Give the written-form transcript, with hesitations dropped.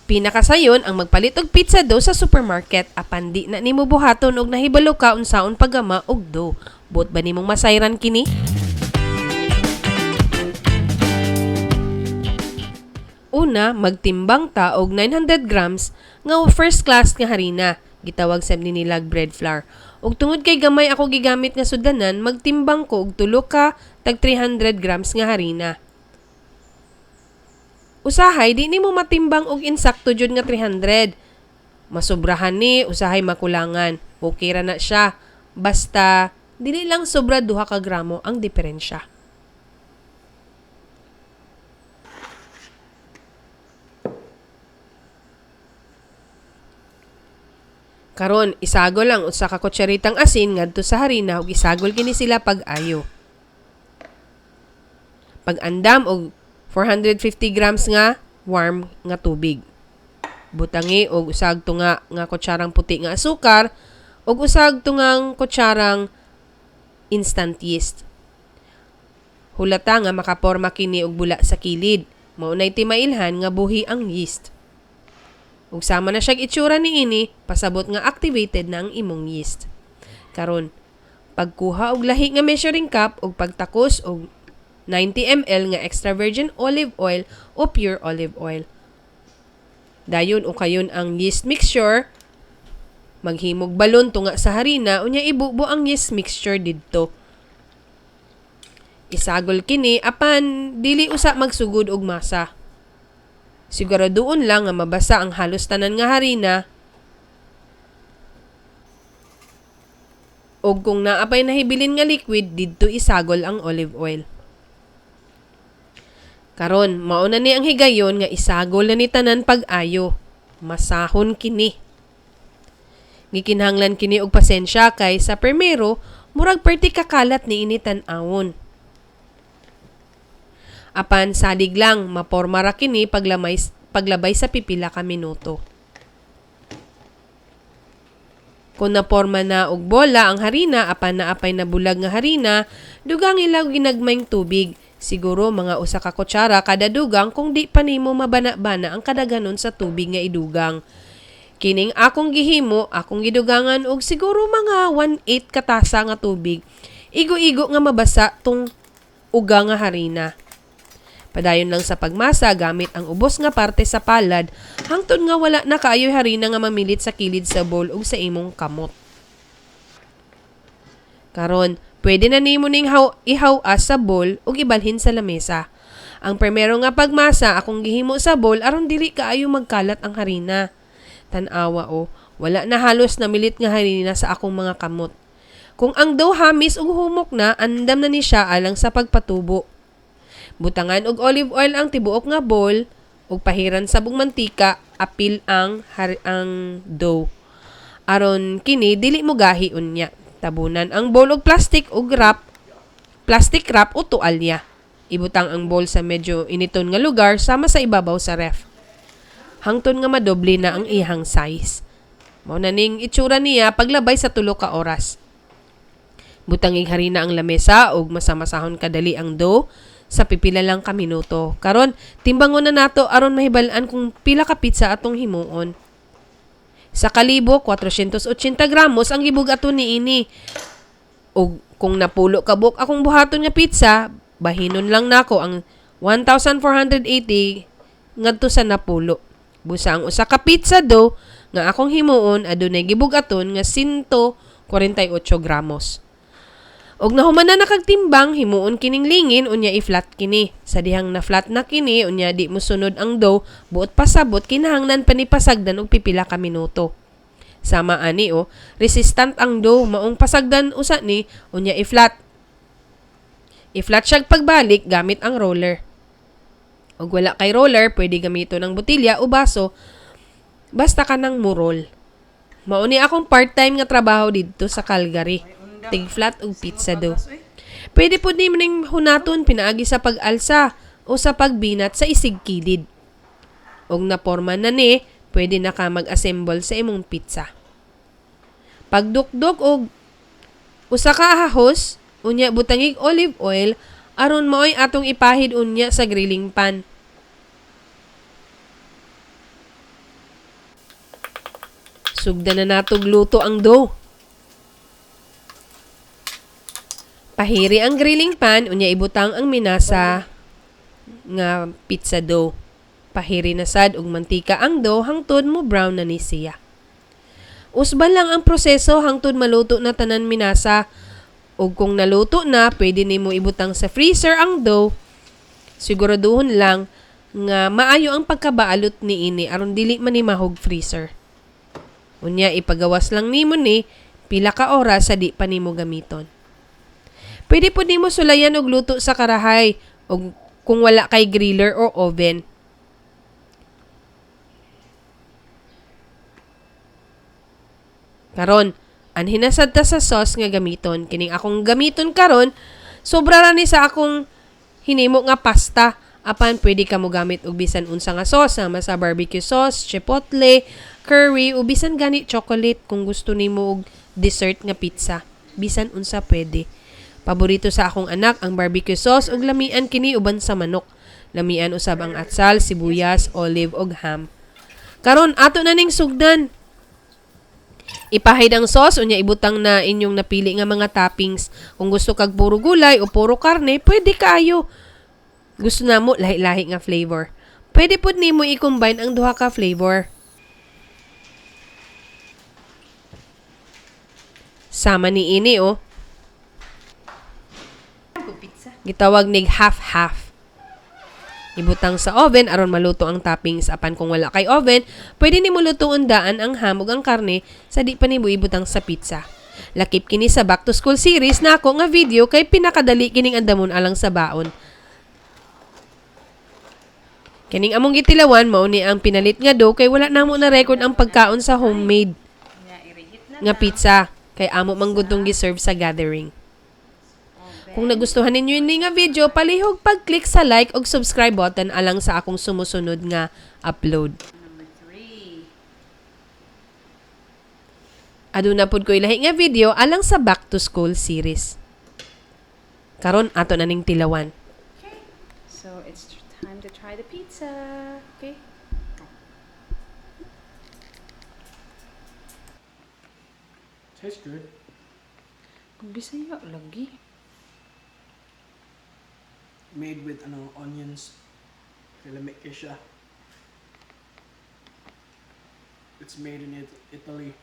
Pinakasayon ang magpalit og pizza dough sa supermarket, apan di na nimo buhaton og nahibalo ka unsaon paggama og dough. Buot ba nimong masayran kini? Una, magtimbang ta og 900 grams nga first class nga harina, gitawag sab ni nilag bread flour. Ug tungod kay gamay ako gigamit nga sudlanan, magtimbang ko og tulo ka tag 300 grams nga harina. Usahay di nimo matimbang og insakto jud nga 300. Masobrahan ni, usahay makulangan. Okay ra na siya. Basta dili lang sobra 2 ka gramo ang diferensya. Karon, isagol ang usa ka kutsaritang asin ngadto sa harina ug isagol kini sila pag-ayo. Pag-andam og 450 grams nga warm nga tubig. Butangi og usag tunga nga kutsarang puti nga asukar ug usag tungang kutsarang instant yeast. Hulata nga makaporma kini og bula sa kilid. Mao nay timailhan nga buhi ang yeast. Ug sama na siyag itsura niini, pasabot nga activated na ang imong yeast. Karon, pagkuha og lahi nga measuring cup ug pagtakos og 90 ml nga extra virgin olive oil o pure olive oil. Dayon ukayon ang yeast mixture, maghimog balon tunga sa harina unya ibubo ang yeast mixture didto. Isagol kini apan dili usa magsugod og masa. Siguraduon lang nga mabasa ang halos tanan nga harina ug kung naa pay nahibilin nga liquid didto isagol ang olive oil. Karon, mao na ni ang higayon nga isagol na ni tanan pag-ayo. Masahon kini. Gikinahanglan kini og pasensya kay sa primero murag perti kakalat niini tan-awon. Apan salig lang maporma ra kini paglabay sa pipila ka minuto. Kung naporma na og bola ang harina apan naapay nabulag nga harina, dugang ila og ginagmayng tubig. Siguro mga usa ka kutsara kada dugang kung di pa nimo mabana-bana ang kadaghanon sa tubig nga idugang. Kining akong gihimo, akong gidugangan og siguro mga 1/8 ka tasa nga tubig. Igo-igo nga mabasa tong uga nga harina. Padayon lang sa pagmasa gamit ang ubos nga parte sa palad hangtod nga wala na kaayoy harina nga mamilit sa kilid sa bowl ug sa imong kamot. Karon, pwede na nimo ning ihaw-as sa bowl ug ibalhin sa lamesa. Ang primero nga pagmasa akong gihimo sa bowl aron dili kaayo magkalat ang harina. Tan-awa o, wala na halos namilit nga harina sa akong mga kamot. Kung ang dough hamis ug humok na, andam na ni siya alang sa pagpatubo. Butangan og olive oil ang tibuok nga bowl ug pahiran sa bug mantika apil ang dough. Aron kini dili mo gahi unya. Tabunan ang bowl og plastic og wrap, plastic wrap o tualya. Ibutang ang bowl sa medyo initon nga lugar sama sa ibabaw sa ref. Hangtod nga madoble na ang iyang size. Mao na ning itsura niya paglabay sa 3 ka oras. Butangig harina ang lamesa ug masamasahon kadali ang dough sa pipila lang ka minuto. Karon, timbangon na nato aron mahibal-an kung pila ka pizza atong himuon. Sa kalibo, 480 gramos ang gibug-aton niini. Ug kung napulo ka buok akong buhaton nga pizza, bahinon lang nako ang 1,480 ngadto sa napulo. Busa ang usa ka pizza dough nga akong himuon adunay gibug-aton nga 148 gramos. Og nahuman na nakagtimbang, himuon kining lingin unya i-flat kini. Sa dihang na flat na kini unya di mosunod ang dough, buot pasabot kinahanglan pa ni pasagdan og pipila ka minuto. Sama ani o, resistant ang dough, maong pasagdan usa ni unya i-flat. I-flat siya pagbalik gamit ang roller. Og wala kay roller, pwede gamiton ang botelya o baso, basta ka nang murol. Mao ni akong part-time nga trabaho didto sa Calgary. Tig-flat og pizza dough. Pwede pud nimo ning hunaton pinaagi sa pag-alsa o sa pagbinat sa isig kilid. Og naporma na ni, pwede na ka mag-assemble sa imong pizza. Pagdukdok og usa ka hahos, unya butangig olive oil aron maoy atong ipahid unya sa grilling pan. Sugdan na natog luto ang dough. Pahiri ang grilling pan, unya ibutang ang minasa nga pizza dough. Pahiri na sad og mantika ang dough hangtod mo brown na ni siya. Usban lang ang proseso hangtod maluto na tanan minasa. Ug kung naluto na, pwede nimo ibutang sa freezer ang dough. Siguraduhon lang nga maayo ang pagkabaalot niini aron dili man ni mahog freezer. Unya ipagawas lang nimo ni pila ka oras sa di pa nimo gamiton. Pwede pud nimo sulayan og luto sa karahay og kung wala kay griller or oven. Karon, anhi na sad ta sa sauce nga gamiton. Kining akong gamiton karon, sobra ra ni sa akong hinimo nga pasta. Apan pwede ka mo gamit og bisan unsa nga sauce, sama sa barbecue sauce, chipotle, curry, o bisan gani chocolate kung gusto nimo og dessert nga pizza. Bisan unsa pwede. Paborito sa akong anak ang barbecue sauce ug lamian kini uban sa manok. Lamian usab ang atsal, sibuyas, olive ug ham. Karon ato na ning sugdan. Ipahid ang sauce, unya ibutang na inyong napili nga mga toppings. Kung gusto kag puro gulay o puro karne, pwede kaayo. Gusto namo lahi-lahi nga flavor. Pwede pud nimo i-combine ang duha ka flavor. Sama ni ini oh. Gitawag nig half-half. Ibutang sa oven aron maluto ang toppings, apan kung wala kay oven, pwede nimo lutoon daan ang ham ug ang karne sa di pa nimo ibutang sa pizza. Lakip kini sa back to school series nako nga video kay pinakadali kining andamon alang sa baon. Kining among gitilawan mao ni ang pinalit nga dough kay wala namo na record ang pagkaon sa homemade nga pizza kay amo man gud tong gi-serve sa gathering. Kung nagustuhan ninyo ini nga video, palihog pag-click sa like ug subscribe button alang sa akong sumusunod nga upload. Number 3. Aduna pud ko'y lahi nga video alang sa back to school series. Karon ato na ning tilawan. Okay. So it's time to try the pizza. Okay. Tastes good. Kung Bisaya lagi. Made with ano, onions. Kay lami kay siya. It's made in Italy.